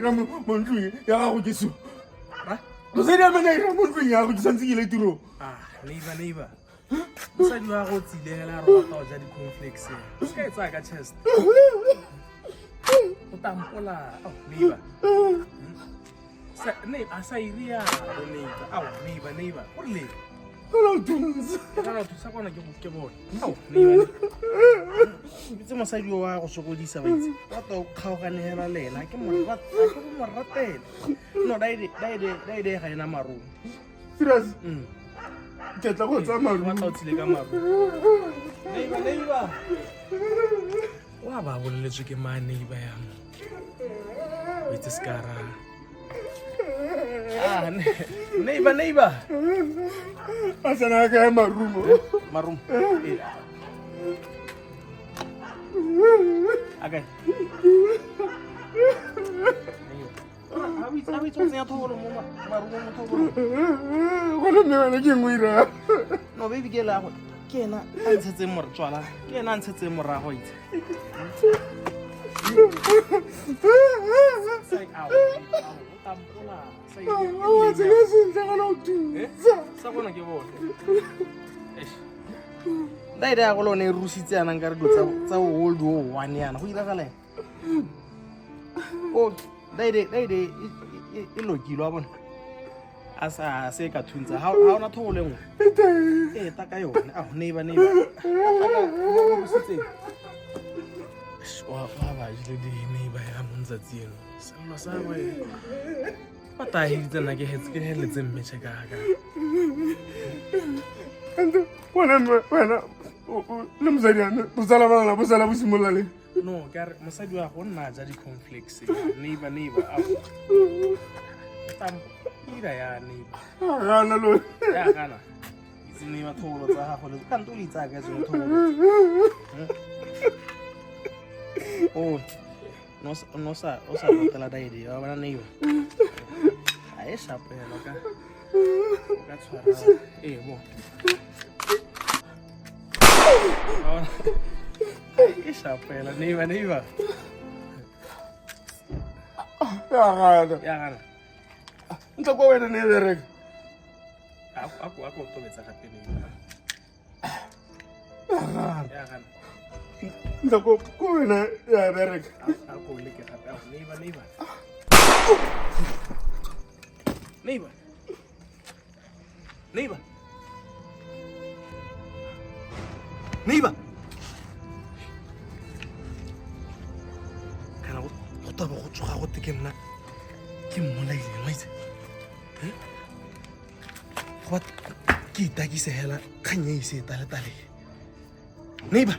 ira mo ntlong ya gago ke so. Mosadi a mena ira mo ntlong ya gago ke santse ke ile tirong. Ah, neighbor, neighbor. Mosadi wa go tsile hela re batla go ja di-cornflakes. Se ka e tsaya ka chest. O tampola. Oh, neighbor. Ne a sa iri ya bo neighbor. Ao, neighbor, neighbor. O rile. Gona o thusa. Ke gana go thusa kwana ke ke bone. Ao, neighbor. Itse mosadi wa go sokodisa ba itse. Rata o kgaogane hela le ena. Ke mo rata, ke mo ratela. No, daide daide daide ga ena marumo. Serious? Ke tla go tsaya marumo. Batla o tsile ka marumo. Neighbor, neighbor. Wa ba boleletswe ke ma neighbor ya mo. O itse skara. Ah, neighbor, neighbor. A sana ka ya marumo. Marumo. Eh. Okay. A o itse go tsenya thobolo mo marumo mo thobolong. Gona mme wena ke nngwe ira. No baby ke la go ke ena a ntshetseng more tswala ke ena a ntshetseng morago itse. O tsene sentle gona o thusa. Sa gona ke bone. Nda ide ya go lone e rusitse yana nkare dilo tsa World War One yana go iragala eng? O daide daide e lokile wa bona. A sa se ka thuntsa ha ona thobolo e nngwe. Ee ta ka yone. Ao neighbor neighbor. Rusitseng. Wa ba jile di neighbor ya mo ntsatsi eno. Sello sa gwe. Ba ta heditse nna ke hetse ke heletse mme che ka ka. Wena wena le mosadi wa me botsala ba lona bo sala bo simolola le. No, ke re mosadi wa go nna ja di-cornflakes. Neighbor neighbor. Ao. Tampo. Ira ya neighbor. Gana lo. Ya gana. Itse neighbor thobolo tsa gago le kante o di tsaya ka tsone thobolo. Oh. No no sa o sa ratela daide wa bona neighbor. A e shapo hela ka. O ka tshwara. Ee bo. E shapo hela neighbor neighbor. Ya gana. Ya gana. Ntla kwa wena ne e bereka. A ko tobetsa gape neighbor. Ya gana. Ntla ko wena ya bereka. A ko leke gape. Ao neighbor neighbor. Neighbor. Neighbor. Neighbor. Kana go taba go tsoga go te ke nna ke mmolaileng wa itse. Go ke itakise hela kgang e ise e taletale. Neighbor.